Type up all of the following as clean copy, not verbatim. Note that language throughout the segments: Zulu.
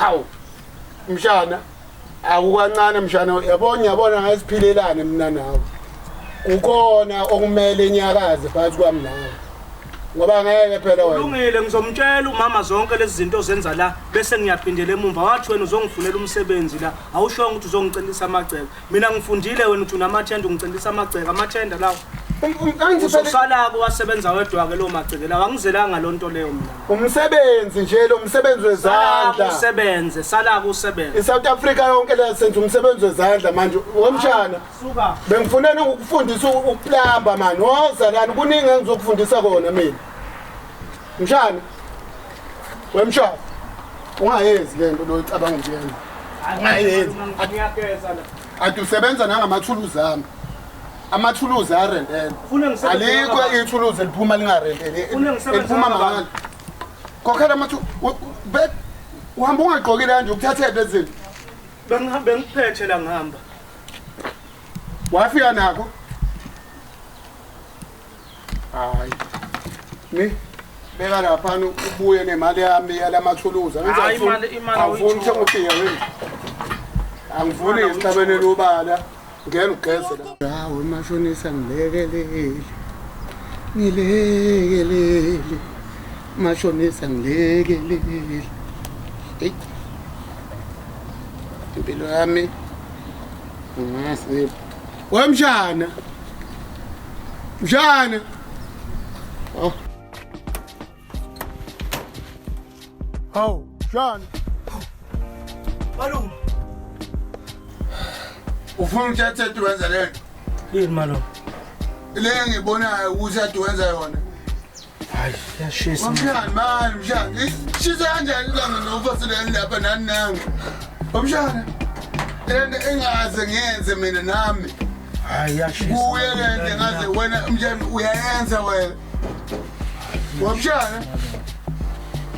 Hawu. Mshana, akukancane mshana, yabona ngiyabona ngasiphilelane mina nawe. Kukhona okumele inyakaze phakathi kwami nawe. Ngoba ngeke phela wena. Kulungile ngizomtshela umama zonke lezi zinto ozenza la bese ngiyaphindela emumva. Wathi wena uzongifunela umsebenzi la. Awushongo ukuthi uzongicelisa amagceke. Mina ngifundile wena uthi unamathenda ungicentisa amagceke amathenda lawo. Uzosalako wasebenza wedwa-ke loo magceke lawo angizelanga loo nto leyo mina. Umsebenzi nje lo msebenzi wezandla. Usebenze, salako usebenze. ISouth Africa yonke la senza umsebenzi wezandla manje. Wemshana. Suka. Bengifuna ukufundisa ukuplamba mani. Woza lana kuningi engizokufundisa kona mina. Mshana. Wemshana. Ungayenzi lento lo icabanga ukuyenza. Ungayenzi. Ngiyageza la. Ade usebenza nangamathuluzi ami. Amathuluzi arentele. Ufuna ngisebenze Alikho ngabani? ithuluzi eliphuma lingarentele. Ufuna ngisebenze Eliphuma ngabani? mahhala. Khokhela amathu uhamba ungagqokile kanje ukuthathele lezi zinto. Bengihambe ngiphethe la ngihamba. Wafika nakho. Hayi. Ni beka lapha ubuye nemali yami yalamathuluzi. Angithi Hayi, awufuni- imali awufuni awuyithola. ukuthenga ubhiya wena. Angifuni Imali ngisixabenele ubala. Ngena ugeze la. Hawu mashonisa ngilekelele. Ngilekelele. Mashonisa ngilekelele. Hey. Impilo yami ngasipho. Wemshana. Mshana. Oh. Hawu, mshana. Malume. Ufuna uthathe ethi wenza lento. Yini malume? Le engiyibonayo ukuthi ade wenza yona. Hayi, yashisa. Mshana, mani mshana. Shisa kanjani ilanga nofasileni lapha nani nami. Mshana. Lento engaze ngiyenze mina nami. Hayi, yashisa. Kuye lento ngaze wena mshana uyayenza wena. Wamshana.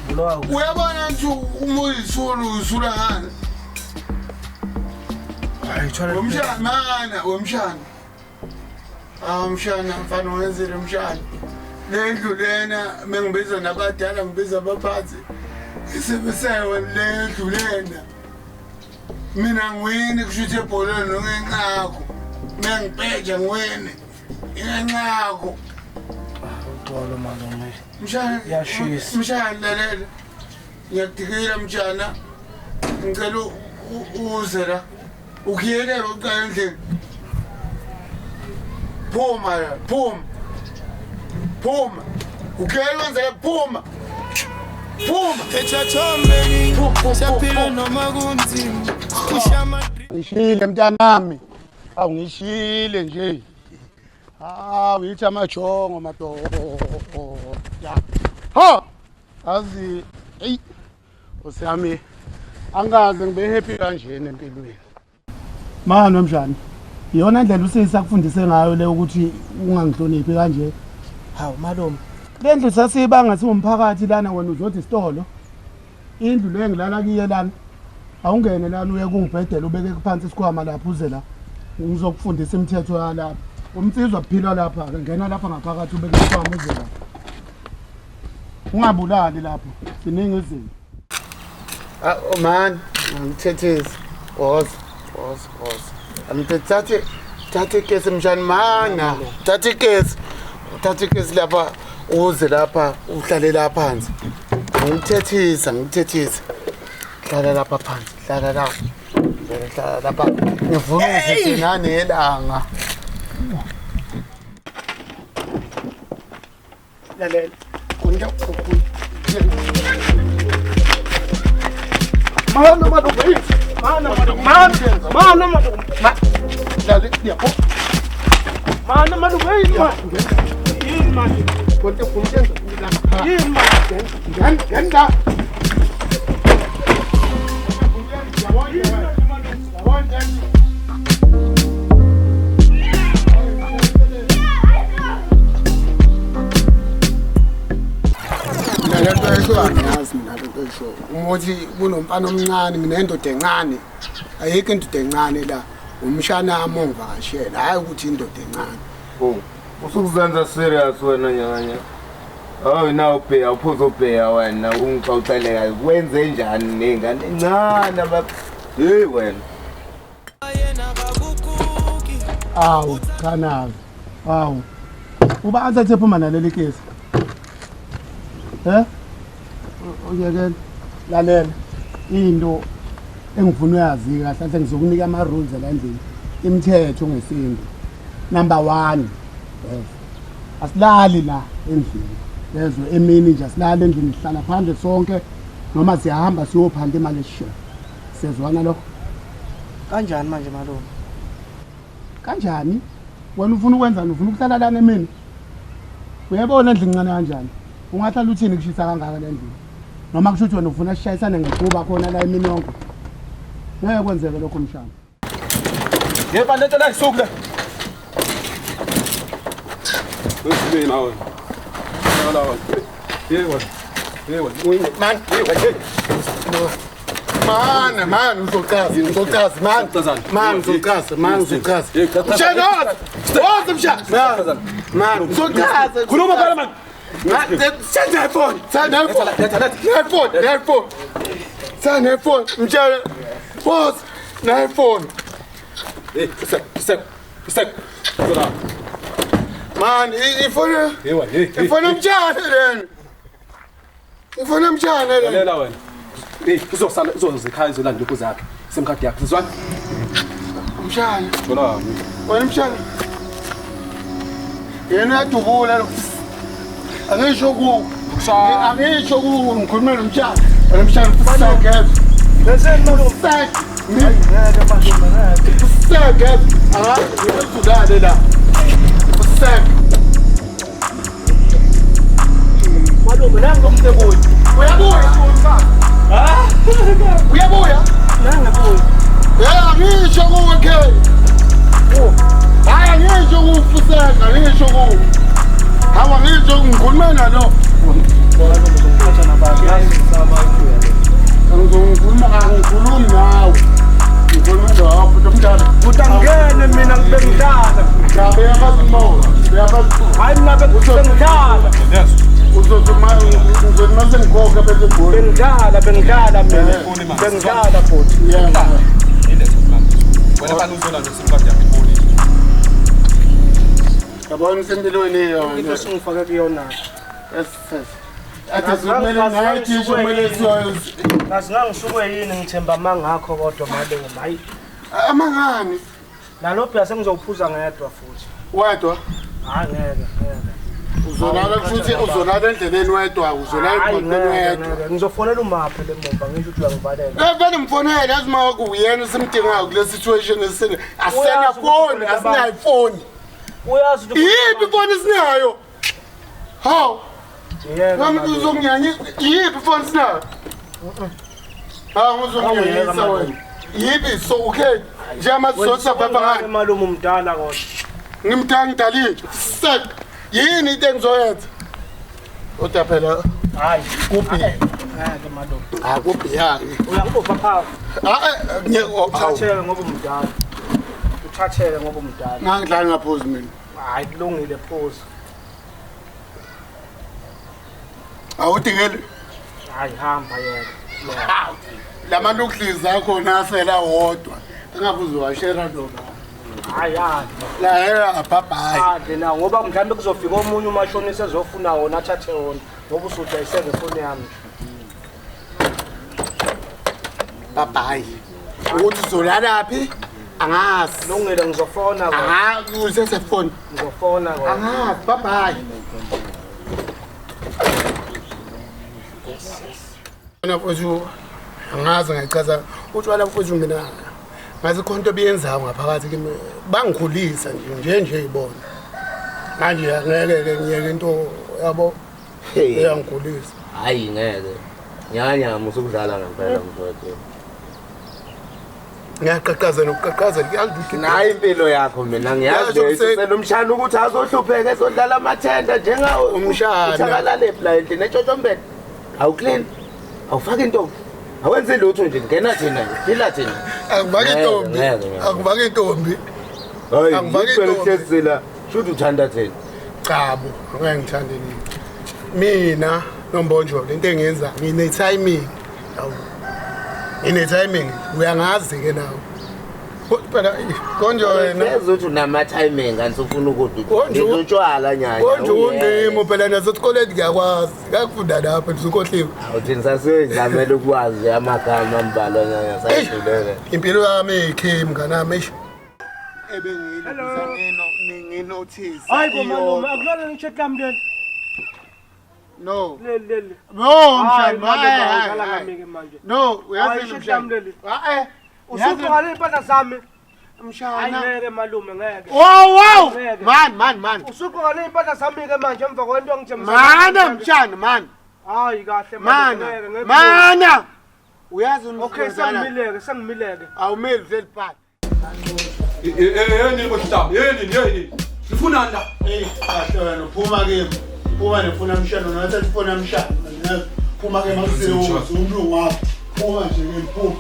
Bulawa. Uyabona nje uma uyisulu usula ngani? Hayi, thola. Wemshana mana wemshana. Ah mshana mfana wenzile mshana. Le ndlu lena mengibiza nabadala ngibiza abaphathi. Isebesewe le ndlu lena. Mina ngiwini kusho ukuthi ebholeni ngenxakho. Mengibheja ngiwini. Ingenxakho. Uxolo malume. Mshana. Yashisa. Mshana lalela. Ngiyakudikila mshana. Ngicela uze la. Ukhiyelele uqala endlini. Phuma la, phuma. Phuma. Ukhiyele wenzele phuma. Phuma. Echachombeni Phuma, phuma, siyaphila phuma. noma kunzima kusha ama Ngishile mntanami. Awu ngishile nje. Hawu yithi amajongo madoda. Ha! Azi hey usiyami angaze ngibe happy kanjena empilweni. Mani mshana. Iyona ndlela usisi akufundise ngayo le ukuthi ungangihloniphi kanje. Hawu malume. Le ndlu sasiyibanga siwumphakathi lana wena uzothi isitolo. Indlu le ngilala kiye lana. Awungene lana uye kungibhedela ubeke phansi isikhwama lapha uze la. Ngizokufundisa imithetho yalapha. Umnsizwa kuphilwa lapha ke ngena lapha ngaphakathi ubeke isikhwama uze la. Ungabulali lapho. Siningi izinto. Ah man, ngithethisi. Woza, woza, woza. Amthathe thathe ikesi mshana mana. Thatha ikesi. Thatha ikesi lapha uze lapha uhlale lapha phansi. Ngikuthethisa, ngikuthethisa. Hlala lapha phansi, hlala lapha. Hlala lapha. Ngifuna ukuthi nanelanga. Lalela. Konke Mana malume. Mana malume. Mana. Mana malume. Lalela, yabo. Mana malume yini manje? Yini manje? Konke konke lapha. Yini manje? Ngena, ngena. Mina lento esho angiyazi mina lento esho. Uma uthi kunomfana omncane nginendoda encane. Ayikho indoda encane la. Umshana wami ongivakashela, hayi ukuthi indoda encane. Oh, usukuzenza serious wena nyanya. Oh na ubheya uphuza ubheya wena ungixoxele wenze njani nengane encane aba hey wena. Awu cha nazo. Awu. Uba athathe phuma naleli kesi. Eh? Uyekela. Lalela. Into engifuna uyazi kahle kahle ngizokunika ama rules la endlini. Imithetho ngesintu. Number 1. Yes. Asilali la endlini. Yezwe emini nje asilali endlini, sihlala phandle sonke noma siyahamba siyophanda imali esisho. Siyezwana lokho? Kanjani manje malume? Kanjani? Wena ufuna ukwenzani? Ufuna ukuhlala lana emini? Uyabona endlini incane kanjani? Ungahlala uthini kushisa kangaka le ndlini? Noma kusho ukuthi wena ufuna sishayisane ngequba khona la emini yonke? Ngeke kwenzeke lokho mshana. Yebo lento la isuku le. Wesibili wena. La wena. Yebo. Yebo. Man, man, man, uzoqaza, uzoqaza, man. Man, uzoqaza, man, uzoqaza. Mshana, woza mshana. Man, uzoqaza. Khuluma phela man. Send that phone. Send that phone. That phone. That phone. Send that phone. Mshana. Boss, that phone. Hey, step, step, step. Man, ifuna. Yebo, hey. Ifuna mshana lena. Ifuna mshana lena. Lalela wena. Hey, uzosala uzoza ekhaya izolanda lokho zakhe. Simkhadi yakho, sizwana? Mshana. Thola. Wena mshana. Yena uyadubula lo. Angisho ku. Angisho ku ngikhulumela umshana. Wena mshana usageza. Bese malume. Sag. Ngeke malume ngeke. Usageza. Angizulale la. Usag. Malume nangu umsebenzi. Uyabuya. Ah! Uyabuya. Nangu buya. Yeah, angisho kuwe ke. Hayi angisho kufuseka, angisho ku. Hawa ngisho ngikhuluma nalo. Malume uzongiphatha nabantu. Yazi ngisaba ukuya. Ngizokhuluma angikhulumi nawe. Ngikhuluma lapho mntana. Utangene mina ngibe ngidlala. Cha beyabazi umoya. Beyabazi. Hayi mina bengidlala. Uzozuma uzozuma sengikhokha bese goli. Bengidlala, bengidlala mina. Bengidlala futhi. Yeah. Wena bani uzolanda simkhadi yakho iboli. Yabona usempilweni Into yona. esingifake kuyona. Yes. Athi kumele nathi kumele siyo Ngazi ngangisuke yini ngithemba amangakho kodwa malume. Hayi amangani nalo bhiya sengizowuphuza ngedwa futhi. wedwa. Hayi ngeke, ngeke. Uzolala futhi uzolala endleleni wedwa, uzolala Hayi emgwaqeni ngeke, wedwa. ngeke. Ngizofonela umaphe le mumba ngisho ukuthi uyangivalela. Vele mfonele yazi uma kuyena simdingayo kule situation esine. Asena Uyazi ukuthi phone, ufonela asinayo phone. Uyazi ukuthi Yiphi ifoni esinayo? Hawu, Yeke, nami malume. uzonginyanyisa. Yiphi ifoni esinayo? Hawu uzonginyanyisa wena. Yiphi so okay. Njengamanje sizosabhebha ngani? Malume umdala kodwa. Ngimdala ngidalile. Sek. Yini into engizoyenza? Kodwa phela Hayi, kuphi? ngeke malume. Akuphi yani. Uyangibopha phawu. Ah, awu. Uthatheke ngoba umdala. Uthatheke ngoba umdala. Ngangidlala ngaphuzi mina. Hayi kulungile phuza. Awudingeli. Hayi hamba yena. Lamantu ukudliza akhona asela wodwa. Angabe uzowashera noma. Hayi hayi. La yena bye. Adle na ngoba mhlawumbe kuzofika omunye umashonisa ezofuna wona athathe wona ngoba usudayise ngefoni yami. Bye bye. Ukuthi uzolala phi? Angazi. Lungile ngizofona kodwa. Angazi usesefoni. Ngizofona kodwa. Angazi bye bye. Wena mfowethu angazi ngayichaza utshwala mfowethu mina ngazi khona into ebiyenzayo ngaphakathi kimi bangikhulisa nje nje nje ibona manje angeke ke ngiyeke into yabo Hey. eyangikhulisa Hayi ngeke. Nyanya usukudlala ngempela mfowethu. ngiyaqaqaza nokuqaqaza kuyazi Nayi impilo yakho mina ngiyazi Yazi ukuse- usele umshana ukuthi azohlupheka ezodlala amathenda njengawe. Umshana. Uthakalale la endlini etshotshombeni. Awuclean. Awufaki intombi. Awenzi lutho nje ngena thina, phila thina. akubaki Ngeke, intombi ngeke, ngeke. akubaki intombi Hayi, Angifaki impela intombi. uhlezi la. Shuthi uthanda thina. chabo angeke ngithande nini Mina nombonjo lento engiyenza ngine timing. Yabo. Ngine timing uyangazi ke nawe. Phela konje wena Yazi ukuthi unama timing kanti ufuna ukudla. Utshwala nyanya. Konje undimo phela nasesikoleni ngiyakwazi. Ngakufunda lapha ngisukhohliwe. Awuthini sasizamela ukwazi amagama ambalwa nyanya sayidlulele. Impilo yami ikhimi mnganami eish. Ebengilo nginotice. Hayi bo malume, akulona ngisho lami leli. No. Leli leli. No mshana, hayi manje. No, uyazi mshana. Eh. Usuqala impahla zami. Mshana. Hayi ngeke malume ngeke. Wow wow. Man man man. Usuqala impahla zami ke manje emva kwento angithembisa. Mana mshana man. Hayi kahle malume ngeke. Mana. Uyazi umshana. Okay sengimileke sengimileke. Awumeli uhleli phansi. Yini bohlaba? Yini? Nifunani la? Hey, kahle wena uphuma kimi. Phuma nefuna mshana nathi sifuna mshana. Phuma ke makusile umlungu wakho. Phuma nje ke phuma.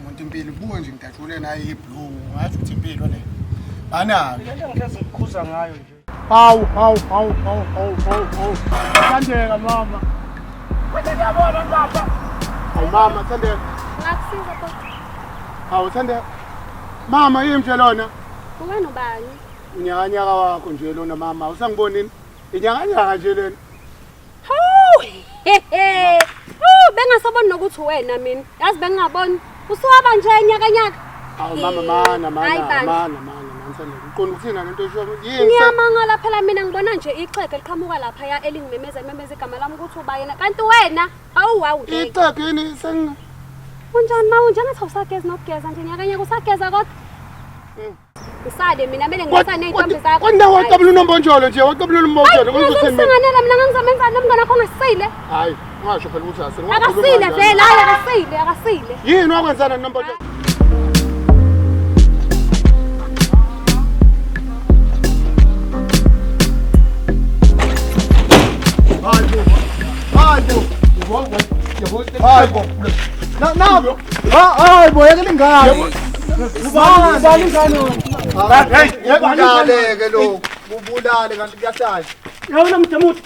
Umuntu impilo buka nje ngidajule naye iblue. Ngathi uthi impilo le. Banayo. Lento ngihlezi ngikhuza ngayo nje. Hawu hawu hawu hawu hawu hawu. Thandeka mama. Wena ngiyabona baba. Hawu mama Thandeka. Ngakusiza baba. Hawu Thandeka. Mama yimi nje lona. Wena ubani? Unyakanyaka wakho nje lona mama, usangibonini? Inyakanyaka nje lena. Hawu! Hehe. Hawu bengasaboni nokuthi wena mina. Yazi bengingaboni. Usuwaba nje inyakanyaka. Hawu mama mana mana mana mana Thandeka. Uqonda ukuthina lento esho yini? Ngiyamangala phela mina ngibona nje ixhege liqhamuka lapha ya elingimemeza memeza igama lami ukuthi uba yena. Kanti wena hawu hawu ngeke. Ixhege yini seng Unjani ma unjani ngathi awusagezi nokugeza nje nyakanyaka usageza kodwa. Usale mina mele ngisane nezintombi zakho. Kodwa waqabula unombonjolo nje, waqabula unombonjolo kuzothini mina? Ngisanganela mina ngangizamenza nomngane wakho ngasile. Hayi, ungasho phela ukuthi asile. Akasile vele, hayi akasile, akasile. Yini wakwenzana nombonjolo? Hayi. Hayi bo. Na hayi bo yeke lingane. Ubani ingane wena? Hey, kubulale lokhu. Kubulale kanti kuyahlala. Yabona mdemuthi.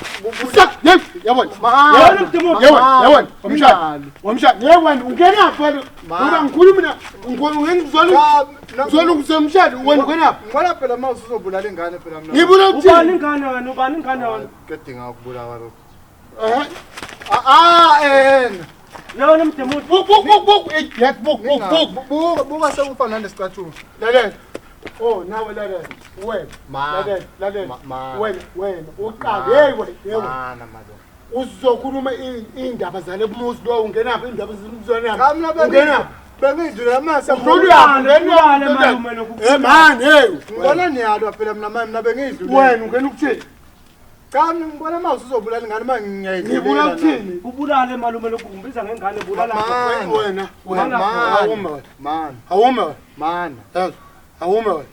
Yabona. Yabona mdemuthi. Yabona. Umshana. Umshana. Yabona ungenaphi wena? Ngoba ngikhuluma mina ngizwana ngizwana ukusemshana wena ungenaphi? Ngibona phela uma usuzobulala ingane phela mina. Ngibula ukuthini? Ubani ingane wena? Ubani ingane wena? Kudinga ukubulawa lokho. Eh. Ah eh. Yabona mdemuthi. Buk buk buk buk. Yes buk buk buk. Buka buka sekufana nesicathulo. Lalela. Oh nawe lalela. Wena. Lalela lalela. Wena wena uqale hey wena hey. Mana malume. Uzokhuluma indaba zale muzi lo ungenaphi indaba zizona. Cha mina Ungenaphi? bengidlula mase Udlula malume lokhu. Eh man hey. Ngibona niyalwa phela mina manje mina bengidlula. Wena ungena ukuthini? Cha mina ngibona uma usuzobulala ingane manje ngiyayidlulela. Ngibula ukuthini? Ubulale malume lokhu ungibiza ngengane bulala. Wena wena awume wena. Man. Awume wena. Man. Yazi awume wena.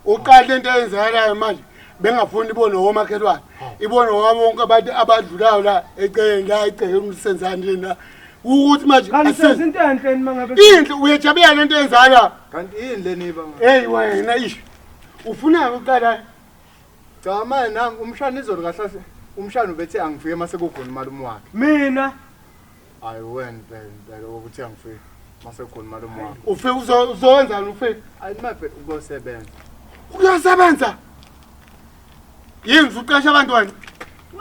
Uqale into eyenzakalayo manje bengafuni ibone omakhelwane. Ibone wonke abantu abadlulayo la eceleni la eceleni senzani lena. Ukuthi manje Kanti senza into enhle nima ngabe inhle uyajabulela lento eyenzakalayo. Kanti yini leniba? Hey wena ish. Ufuna ukuqala Cha manje nangu umshana izolo kahle umshana ubethe angifike mase kukhona malume wakhe. Mina Hayi wena phela ukuthi angifike mase kukhona malume wakhe. Ufike uzowenzani ufike? Hayi manje ukuyosebenza. Uyosebenza? Yini uqasha abantwana?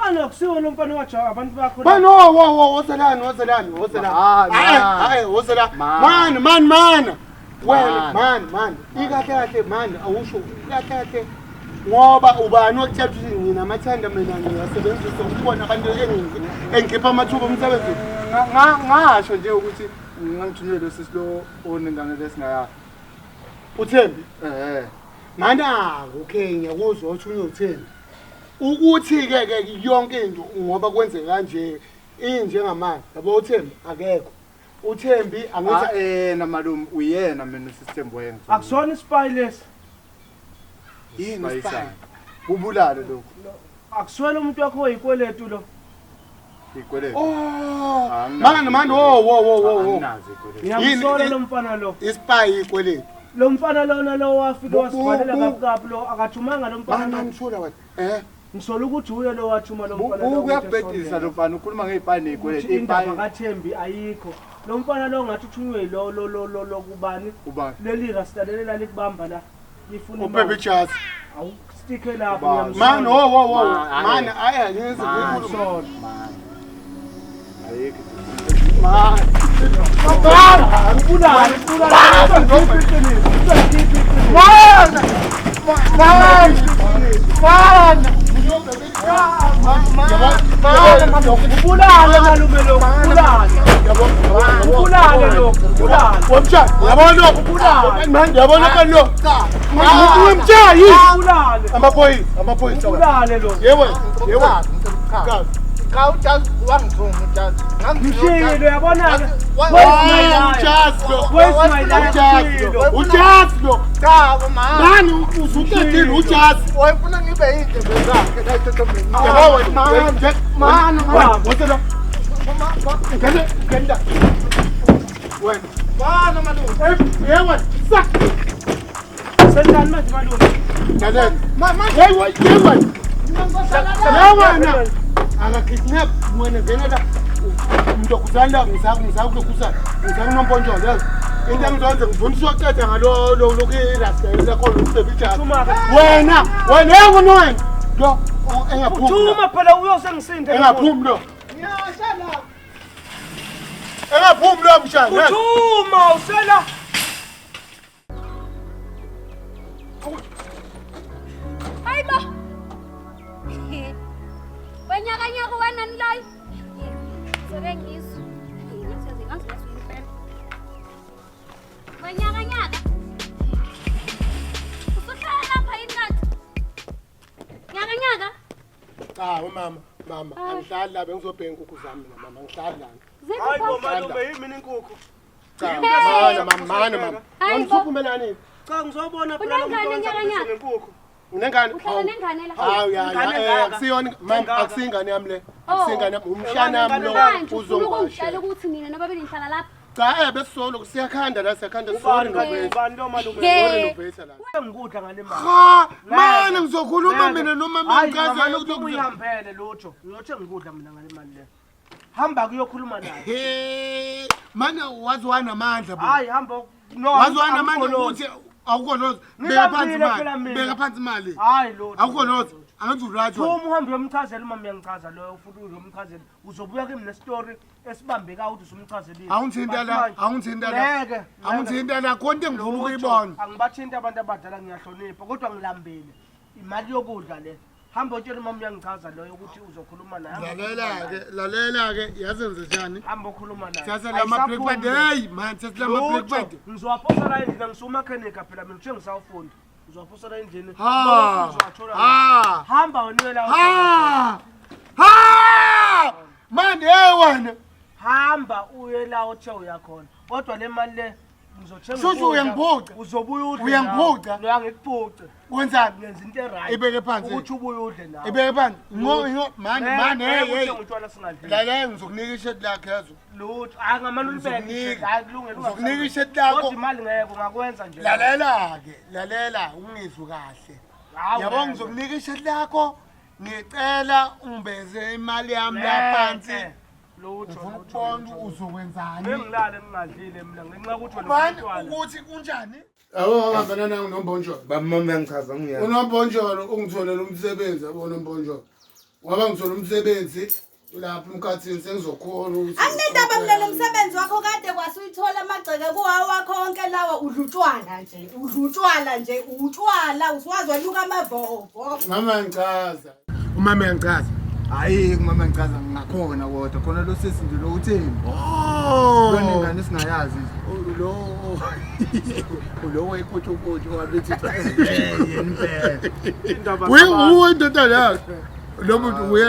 Wena kusiwo lo mfana wajaha abantu bakho. Bano wo wozelani wozelani wozelani. Hayi wozelani. Man man man. Wena man man. Ikahle kahle man awusho kahle kahle. Ngoba ubani okutshela ukuthi nginamathanda mina ngiyasebenzisa ukubona abantu engikhipha amathuba omsebenzi. Ngasho nje ukuthi ngangithunyelwe lo sisi lo onengane lesingayazi. Uthembi? Eh. Mana okay ngiyakuzwa uthunywe uthembi. Ukuthi ke ke yonke into ngoba kwenzeka kanje injengamanje yabo uThembi akekho. uThembi angithi yena malume uyena mina usithembi wayenza. Akusona isipay lesi. Yini isipay? Kubulale lokho. Akuswele umuntu wakho oyikweletu lo. Ikweletu. Oh. Manje manje wo wo wo wo. Anginazi ikweletu. Ngiyamsola lo mfana lo. Isipay ikweletu. Lo mfana lona lo wafika wasibhalela kabukabu lo akathumanga lo mfana. Manje ngithola wena. Eh. Ngisola ukuthi uye lo wathuma lo mfana lo. Uyakubhedisa lo mfana ukhuluma ngey'pani ney'kweleti. Indaba kaThembi ayikho. Lo mfana lo ngathi uthunywe lo lo lo lo lo kubani? Ubani? Leli rasta leli lalikubamba la. Lifuna uBaby Jazz. Awustike lapho. Man, wo wo wo. Man, aya ngize ngikhuluma. Ayikho. Man. Ubulale, ubulale. Man! Man! Man! Ubulale malume lo, ubulale. Ubulale lo, ubulale. Wemtshana, yabona lo, ubulale. Man, yabona lo. Umuntu wemtshayi. Ubulale. Amaphoyisa, amaphoyisa. Ubulale lo. Yebo, yebo. Cha uJazz wangithuma uJazz. Mshilo uyabona ke. uJazz lo. uJazz lo. Cha mama. Mani usuqedile uJazz. Wayefuna ngibe yindlebe zakhe la ethombeni. Yabo wena man. Man. Wothe la. Ngene ngena. Wena. Bana malume. Yebo. Sak. Sendani manje malume. Lalela. Mama. Yebo, yebo. Yebo. Akakidnap wena ngena la mntokuzana ngisakulokusa ngisakunomponjolo yazi into engizoyenza ngifundiswa ukuqeda ngalo lokhu irasta lakho lokusebitsha wena wena yebo wena lo engaphumi Thuma phela uyosengisinde engaphumi lo Ngiyasha la engaphumi lo mshana Thuma usela Hayibo Wenyakanyaka wena niloyi. Sobe ngizwe. Ngathi ngazi impela. Wenyakanyaka. Usuhlala lapha yini kanti? Nyakanyaka. Cha mama, mama, angihlali la bengizobheka inkukhu zami mina mama, angihlali la. Hayi bo malume yimi mina inkukhu. Cha mama, mama, mama. Angizophumelani. Cha ngizobona phela lo muntu owenza ngenkukhu. Unengane? Uhlala nengane la. Hawu ya, akusiyona mama, akusingane yami le. Akusingane umshana wami lo uzongitshela ukuthi mina nobabili ngihlala lapha. Cha besisolo siyakhanda la siyakhanda sorry no ubani lo malume sorry no la. Ngikudla ngale mali. Cha manje ngizokhuluma mina noma ngichaza ukuthi uyihambele lutho. Uyothe ngikudla mina ngale mali le. Hamba kuyokhuluma naye. He manje waziwana amandla bo. Hayi hamba no. Waziwana amandla ukuthi awukho lotho. Beka phansi imali. Beka phansi imali. Hayi lotho. Awukho lotho. Angenza uright. Phuma uhambe uyomchazela uma ngiyangichaza loyo futhi uzomchazela. Uzobuya kimi nestory esibambekayo ukuthi usumchazelile. Awungithinta la, awungithinta la. Ngeke. Awungithinta la konke engifuna ukuyibona. Angibathinta abantu abadala ngiyahlonipha kodwa ngilambile. Imali yokudla le. Hamba utshela umama uyangichaza loyo ukuthi uzokhuluma naye. Lalela ke, lalela ke, yazenze njani? Hamba ukhuluma naye. Thatha lama breakfast. Hey man, thatha lama breakfast. Ngizowaphosa la endlini ngisumakhenika phela mina uthe ngisawufunda. Ngizowaphosa la endlini. Ha. Ha. Hamba wena uye la. Ha. Ha! Man, hey wena. Hamba uye la othe uyakhona. Kodwa le mali le ngizothenga. Shushu uyangiphuca. Uzobuya udle. Uyangiphuca. Lo angikuphuce. Wenzani? Ngenza into eright. Ibeke phansi. Ukuthi ubuye udle nawe. Ibeke phansi. Ngo man man hey hey. Utshwala singadli. Lalela ngizokunika ishirt lakhe yazo. Lutho. Hayi ngamane ulibeke. Hayi kulungile. Ngizokunika ishirt lakho. Kodwa imali ngeke ungakwenza nje. Lalela ke, lalela ungizwe kahle. Yabo ngizokunika ishirt lakho. Ngicela ungibeze imali yami la phansi. Lutho. Ngifuna ukubona uzokwenzani. Bengilale ngingadlile mina ngenxa yokuthi wena Mani ukuthi kunjani? Yabo hambana nangu nombonjolo. Baba mama uyangichaza ngiyazi. Unombonjolo ungitholele umsebenzi yabo nombonjolo. Ngoba ngithola umsebenzi lapha emkhathini sengizokhona ukuthi Anginendaba mina nomsebenzi wakho kade kwasuyithola amagceke kuhawu wakho onke lawa udla utshwala nje. Udla utshwala nje, utshwala usuwazi wanuka amavovo. Mama ngichaza. Umama uyangichaza. Hayi kumama ngichaza ngakhona kodwa khona lo sisi nje lo uthini? Oh. Lona ingane singayazi nje. Lo lo wayekhotshokotsho wabethi. Yena impela. Indaba. Uye indoda yakhe. Lo muntu uye.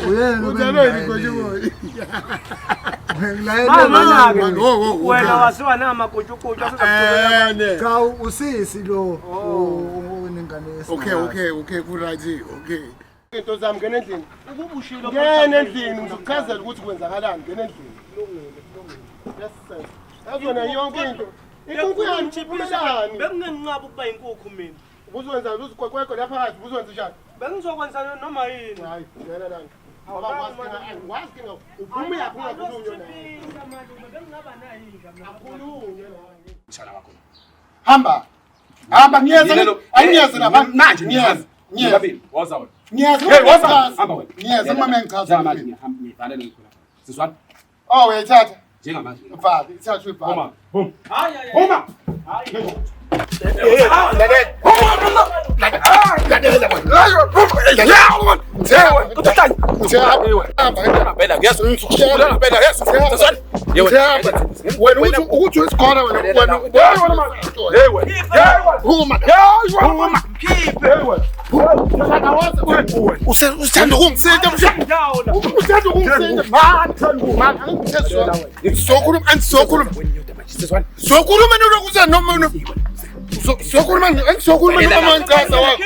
Uyena Uthalo yini khotshokotsho. Mama wena waziwa namakutshukutshu asezakuthola. Cha usisi lo onengane esingayazi. Okay okay okay ku right okay. Into zami ngena endlini. Ukubushilo Ngena endlini ngizokuchazela ukuthi kwenzakalani ngena endlini. Kulungile kulungile. Yes sir. Yazona yonke into. Inkukhu yami Chiphisa iphumelani? bengingenqaba ukuba inkukhu mina. Ubuzokwenza uzigwegwegwe lapha phakathi ubuzokwenza njani? Bengizokwenza noma yini. Hayi, ngena lana. Ngoba ngikwazi ke uphuma yaphi ungakhulunywa naye. Bengingaba nayo inja mina. Akhulunywe naye. Mshana wakho. Hamba. Hamba ngiyeza. Angiyeza lapha. Manje ngiyeza. Ngiyeza. Woza wena. Ngiyeza. Hey, woza. Hamba wena. Ngiyeza uma ngichaza. Njengamanje ngiyahamba ngivalele ngikhona. Sizwana? Oh, uyayithatha. Njengamanje. Vala, ithatha uyibhala. Phuma. Phuma. Hayi hayi. Phuma. Hayi. Wena ukuthi uyisikole wena uthanda ukungisinda uthanda ukungisinda man sokhuluma sokhuluma nolokuza noma sokhuluma sokhuluma noma ngichaza wakho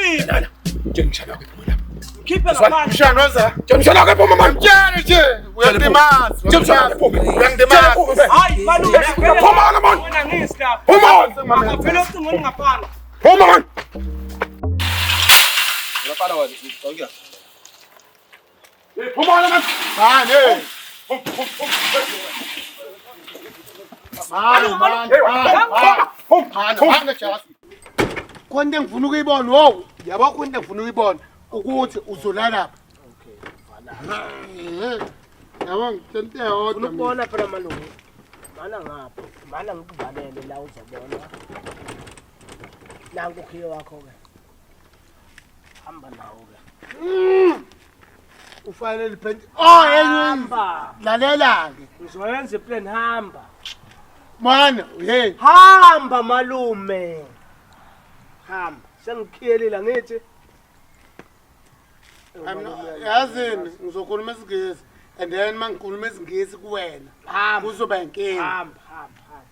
Mshana wakho phuma lapha. Khiphe ngaphandle. Mshana waza. Mshana wakho phuma man. Mtshele nje uyangidimaza. Mshana wakho phuma. Uyangidimaza. Hayi malume. Phuma man. Wena ngisilapha. Phuma. Akavele ucingweni ngaphandle. Phuma man. Lapha wena uzogqoka. Hey phuma man. Man hey. Man man. Man man. Konke engifuna ukuyibona wo yabo konke engifuna ukuyibona ukuthi uzolala lapha. Okay, vala. Yabo ngitshela eyodwa. Ukubona phela malume. Mana ngapha, mana ngikuvalele la uzobona. Nanku ukhiye wakho ke. Hamba nawo ke. Ufanele iphenti. Oh, hamba. Lalela ke. Ngizoyenza iplan hamba. Mana, hey. Hamba malume. Hamba. Sengikhiyelile ngithi. Yazini ngizokhuluma isiNgisi and then mangikhuluma isiNgisi kuwena kuzoba inkinga. Hamba hamba hamba.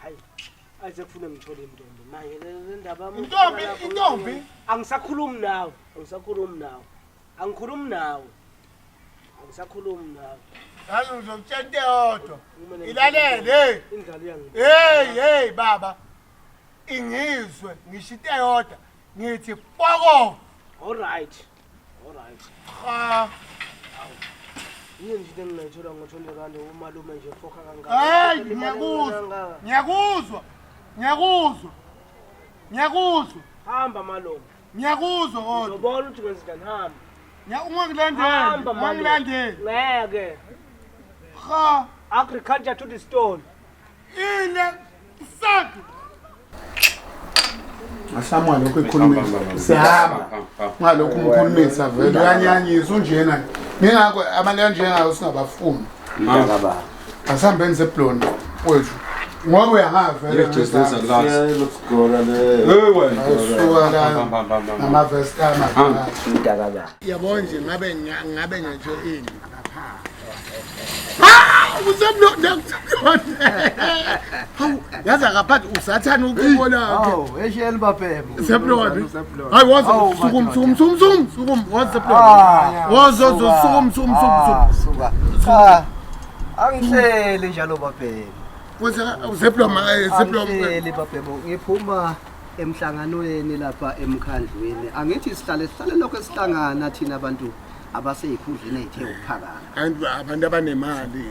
Hayi. Aze kufune ngithole intombi manje le ndaba Intombi intombi angisakhulumi nawe, angisakhulumi nawe. Angikhulumi nawe. Angisakhulumi nawe. Yazi ngizokutshela into eyodwa. Ilalele. Indlala iyangi. Hey hey baba. Ingizwe ngisho into eyodwa ngithi fuck off. All right. All right. Cha. Yini nje engingayithola ngo-20 rand umalume nje fokha kangaka. Hey ngiyakuzwa. Ngiyakuzwa. Ngiyakuzwa. Ngiyakuzwa. Hamba malume. Ngiyakuzwa kodwa. Uzobona ukuthi kwenzenjani hamba. Ungangilandeli. Hamba malume. Ungangilandeli. Ngeke. Cha. Agriculture to the stone. Ile sakhe. Asamwa lokho ekhulumisa. Sihamba. Ngalokho umkhulumisa vele uyanyanyisa unjena. Ngingakho abantu kanjengayo singabafuni. Mntaka Asihambeni zeblonde wethu. Ngoba uyangavele. Lokugora le. Hey wena. Suka la namavesti amadala. Mntaka Yabo nje ngabe ngabe nje ini. Ah, usemlonde usemlonde. Hawu, yazi akaphathi usathana ukubona wakhe. Hawu, esheli babhemu. Seblonde. Hayi woza sukum sukum sukum sukum sukum woza seblonde. Woza sukum sukum sukum. Suka. Cha. Angihleli njalo babhemu. Woza useblonde seblonde. Angihleli babhemu. Ngiphuma emhlanganweni lapha emkhandlwini. Angithi sihlale sihlale lokho esihlangana thina abantu abaseyikhundleni ezithe ukuphakama. Abantu abanemali